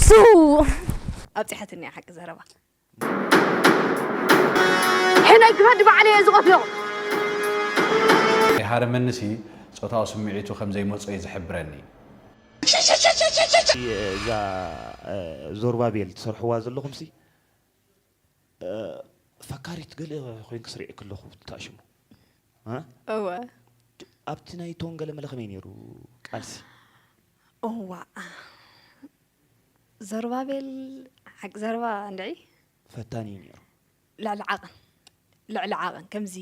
ሱ ኣብፂሓትኒ እያ ሓቂ ዘረባ። ሕነይ ክፈዲ ባዕለይ እየ ዝቐትሎ። ይሃርመንሲ ጾታዊ ስምዒቱ ከም ዘይመጾ እዩ ዝሕብረኒ። እዛ ዞርባቤል ትሰርሕዋ ዘለኹምሲ ፈካሪት ገለ ኮይንክ ስሪዕ ክለኹ ትኣሽሙ እወ ኣብቲ ናይ ቶን ገለ መለ ከመይ ነይሩ ቃልሲ እዋ ዘርባቤል ሓቂ ዘረባ እንድዒ ፈታኒ እዩ ነይሩ ልዕሊ ዓቐን ልዕሊ ዓቐን ከምዚ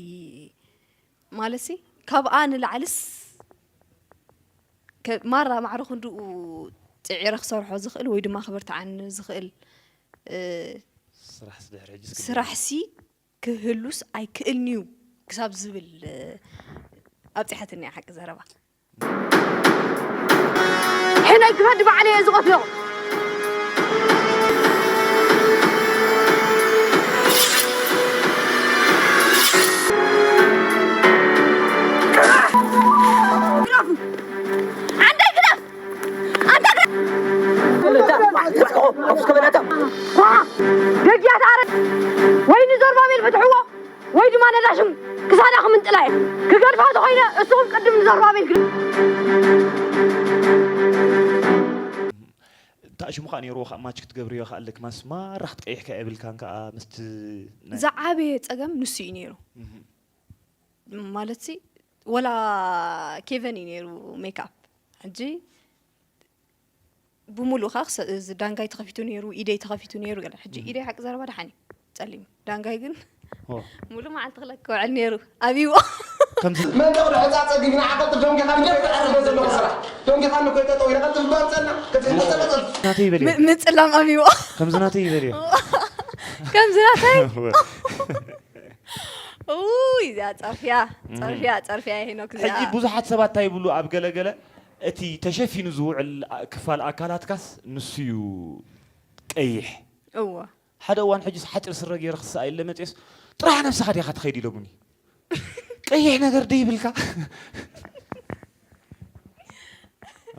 ማለትሲ ካብኣ ንላዕልስ ከ- ማራ ማዕረ ክንድኡ ፅዒረ ክሰርሖ ዝኽእል ወይ ድማ ክብርትዓኒ ዝኽእል እ፣ ስራሕ ስድሕር ሕጂ ስራሕሲ ክህሉስ ኣይክእልንዩ ክሳብ ዝብል እ፣ ኣብፂሓትኒ እያ ሓቂ ዘረባ ሕነይ ክፈዲ ባዕለይ እየ ዝቐትሎ። ዓንዳይ ግደፍ! ኣንታ ግደፍ! ደጊያት ኣረ ወይ ንዘርባቤል ፍትሕዎ ወይ ድማ ነዛ ሽም ክሳዳ ክምንጥላ እየ። ክገድፋ ተኾይነ እስኹም ቅድም ንዘርባቤል ግደፍ። ታሽሙ ከዓ ነይርዎ ከዓ ማች ክትገብርዮ ከዓ ኣለክ ማስ ማራ ክትቀይሕካ የብልካን ከዓ ምስቲ ናይ- ዝዓበየ ፀገም ንሱ እዩ ነይሩ ማለትሲ ወላ ኬቨን እዩ ነይሩ ሜክኣፕ ሕጂ ብሙሉእ ከዓ ክሰ- እዚ ዳንጋይ ተኸፊቱ ነይሩ ኢደይ ተኸፊቱ ነይሩ ገለ ሕጂ ኢደይ ሓቂ ዘረባ ደሓን እዩ ፀሊም ዳንጋይ ግን ኦ፣ ሙሉእ መዓልቲ ክለክ ክውዕል ነይሩ ኣብይዎ ከምዚ መንደቕ ድሕፃ ፀጊብና ዓቐልጥፍ ደንጊኻኒ ደፍዕ ኣለኹ ዘለኹ ስራሕ ደንጊኻኒ እኮ ጠጠው ኢለ ቀልጥፍ በምፀና ከትሕፀ ቀልጥፍ ናተይ ይበልዮ ም- ምፅላም ኣብይዎ ከምዚ ናተይ ይበልዮ ከምዚ ናተይ ውይ እዚኣ ፀርፍያ ፀርፍያ ፀርፍያ ሄኖክ እዚኣ ሕጂ ብዙሓት ሰባት እንታይ ይብሉ ኣብ ገለገለ እቲ ተሸፊኑ ዝውዕል ክፋል ኣካላትካስ ንሱ እዩ ቀይሕ እዎ ሓደ እዋን ሕጂ ሓፂር ስረ ገይረ ክስኣ ኢለ መፅስ ጥራሕ ነብስኻ ዲኻ ትኸይድ ኢሎምኒ ቀይሕ ነገር ደ ይብልካ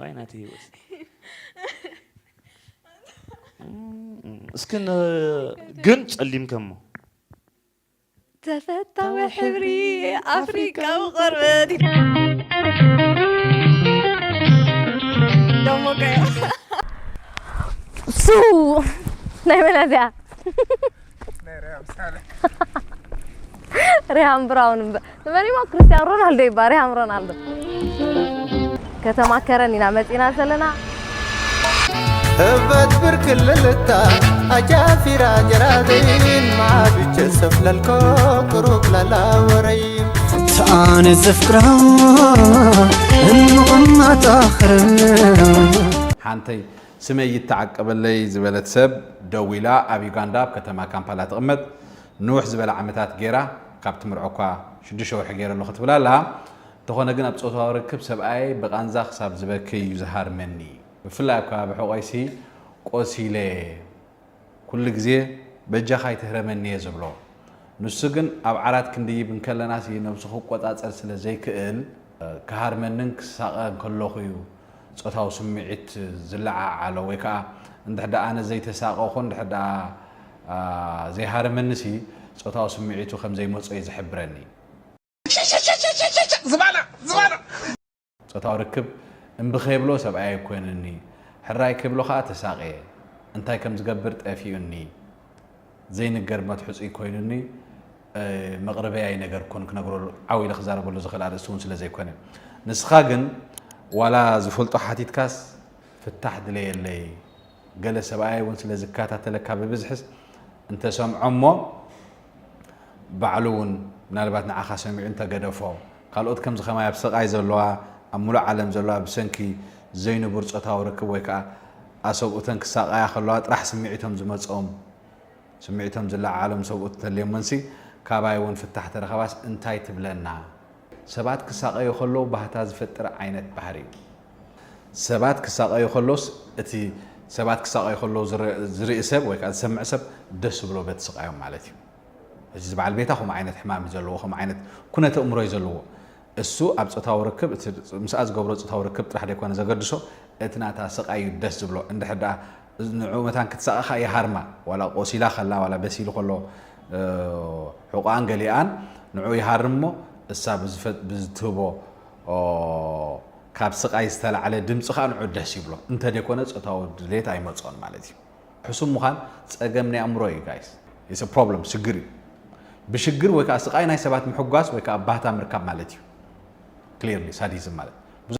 ዋይ ናተይ ህይወት እስክን ግን ፀሊም ከሞ ተፈታዊ ሕብሪ ኣፍሪቃዊ ቆርበት ደሞቀዮ ሱ ናይ መን እያ እዚኣ? ሪሃም ብራውን እምበር ንመን እሞ ክርስቲያን ሮናልዶ ይባ ሪሃም ሮናልዶ ከተማ ከረን ኢና መፂና ዘለና እበት ብርክ ልልታ ኣጃፊራ ጀራተይን ማብቸ ሰፍለልኮ ቅሩብ ላላ ወረይን ኣነ ዘፍቅራ እንቕማጣኽር ሓንተይ ስመይ ይተዓቀበለይ ዝበለት ሰብ ደዊላ ኣብ ዩጋንዳ ኣብ ከተማ ካምፓላ ትቕመጥ ንውሕ ዝበለ ዓመታት ገይራ ካብ ትምርዖ እኳ ሽዱሽተ ወርሒ ገይረ ኣለኹ ትብል ኣላ እንተኾነ ግን ኣብ ፆታዊ ርክብ ሰብኣየይ ብቓንዛ ክሳብ ዝበኪ እዩ ዝሃርመኒ ብፍላይ ኣብ ከባቢ ሕቖይሲ ቆሲለ ኩሉ ግዜ በጃኻ ኣይትህረመኒ እየ ዝብሎ። ንሱ ግን ኣብ ዓራት ክንድይብ እንከለናሲ ነብሱ ክቆጻጸር ስለ ዘይክእል ክሃርመንን ክሳቐ እንከለኹ እዩ ጾታዊ ስምዒት ዝለዓዓሎ ወይ ከኣ እንድሕር ደኣ ኣነ ዘይተሳቐኹ እንድሕር ደኣ ዘይሃረመኒሲ ጾታዊ ስምዒቱ ከም ዘይመጾ እዩ ዝሕብረኒ። ዝባና ዝባና ጾታዊ ርክብ እምቢ ከይብሎ ሰብኣይ ኣይኮነኒ፣ ሕራይ ከይብሎ ከኣ ተሳቕየ። እንታይ ከም ዝገብር ጠፊኡኒ። ዘይንገር መትሑጽይ ኮይኑኒ፣ መቕርበይ ኣይነገርኩን፣ ክነግረሉ ዓው ኢለ ክዛረበሉ ዝኽእል ኣርእስቲ እውን ስለ ዘይኮነ። ንስኻ ግን ዋላ ዝፈልጦ ሓቲትካስ ፍታሕ ድለየለይ። ገለ ሰብኣይ እውን ስለ ዝከታተለካ ብብዝሕስ እንተሰምዖ እሞ ባዕሉ እውን ምናልባት ንዓኻ ሰሚዑ እንተገደፎ ካልኦት ከምዚ ከማይ ኣብ ስቓይ ዘለዋ ኣብ ሙሉእ ዓለም ዘለዋ ብሰንኪ ዘይንቡር ፆታዊ ርክብ ወይ ከዓ ኣሰብኡተን ክሳቐያ ከለዋ ጥራሕ ስምዒቶም ዝመፅኦም ስምዒቶም ዝለዓዓሎም ሰብኡት እንተልዮመንሲ ካባይ እውን ፍታሕ ተረኸባስ እንታይ ትብለና? ሰባት ክሳቐዩ ከለዉ ባህታ ዝፈጥር ዓይነት ባህሪ እዩ። ሰባት ክሳቐዩ ከለውስ እቲ ሰባት ክሳቐዩ ከለዉ ዝርኢ ሰብ ወይ ከዓ ዝሰምዕ ሰብ ደስ ዝብሎ በቲ ስቓዮም ማለት እዩ። እዚ በዓል ቤታ ከምኡ ዓይነት ሕማም እዩ ዘለዎ፣ ከምኡ ዓይነት ኩነተ እምሮ እዩ ዘለዎ። እሱ ኣብ ፆታዊ ርክብ እቲ ምስኣ ዝገብሮ ፆታዊ ርክብ ጥራሕ ደይኮነ ዘገድሶ እቲ ናታ ስቓይ እዩ ደስ ዝብሎ። እንድሕር ደኣ ንዑ መታን ክትሳቐኻ ይሃርማ፣ ዋላ ቆሲላ ከላ ዋላ በሲሉ ከሎ ሕቋን ገሊኣን ንዑ ይሃርሞ፣ እሳ ብዝትህቦ ካብ ስቓይ ዝተላዕለ ድምፂ ከዓ ንዑ ደስ ይብሎ። እንተደይኮነ ፆታዊ ድሌት ኣይመፅኦን ማለት እዩ። ሕሱም ምዃን ፀገም ናይ ኣእምሮ እዩ ጋይስ። ፕሮብለም፣ ሽግር እዩ። ብሽግር ወይ ከዓ ስቓይ ናይ ሰባት ምሕጓስ ወይ ከዓ ባህታ ምርካብ ማለት እዩ። ክሊርሊ ሳዲዝም ማለት